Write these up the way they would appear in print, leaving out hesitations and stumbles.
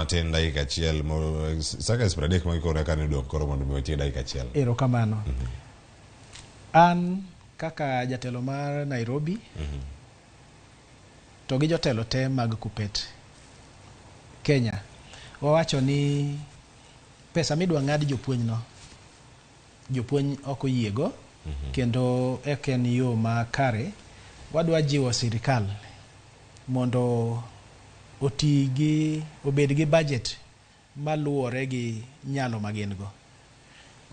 matin dakika achiel seconds 30 ma koro eka nodong' koro mondo mi watiek dakika achiel. Erokamano. An kaka jatelo mar Nairobi to gi jotelo te mag Kuppet Kenya, wawacho ni pesa midwa ng'ad jopuonj no, jopuonj ok oyiego kendo ok en yo makare. Wadwa jiwo sirikal mondo oti gi obed gi budget maluwore gi nyalo ma gin go.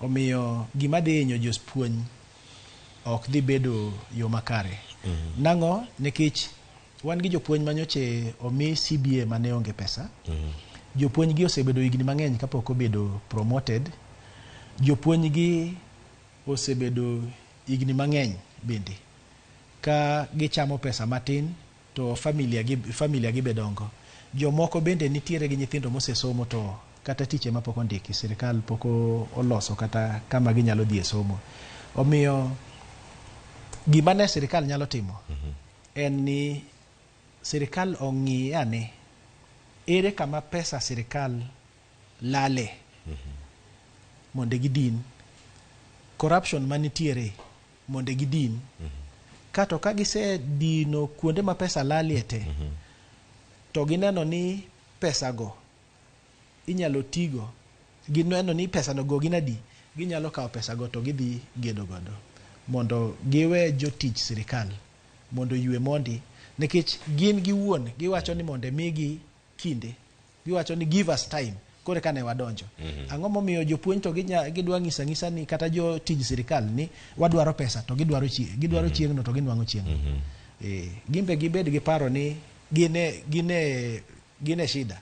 Omiyo gima dhi hinyo jopuonj ok dhi bedo yo makare. Nang'o? Nikech wan gi jopuonj manyoche omi CBA mane onge pesa. Jopuonj gi osebedo higni mang'eny kapok obedo promoted. Jopuonj gi osebedo higni mang'eny bende ka gichamo pesa matin to familia gi be dongo. Jomoko bende nitiere gi nyithindo mosesomo to kata tich ema pok ondiki, sirikal pok oloso kata kama ginyalo dhi e somo. Omiyo gima ne sirikal nyalo timo en ni sirikal ong'i ane ere kama pesa sirikal lale mondo gidin corruption manitiere mondo gidin. Kato ka gisedino kuonde ma pesa lalie te, to gineno ni pesa go inyalo tigo, gineno ni pesa no go gin adi, ginyalo kawo pesa go to gidhi gedo godo mondo giwe jotich sirikal mondo oywe mondi, nikech gin giwuon giwacho ni mondo migi kinde. Giwacho ni, "Give us time koro eka ne wadonjo." Ang'o momiyo jopuonj to gidwa ng'iso ang'isa ni kata jotij sirikal ni wadwaro pesa to gidwaro gidwaro chieng'no to ginwang'o chieng'no? Gin be gibed gi paro ni gine shida.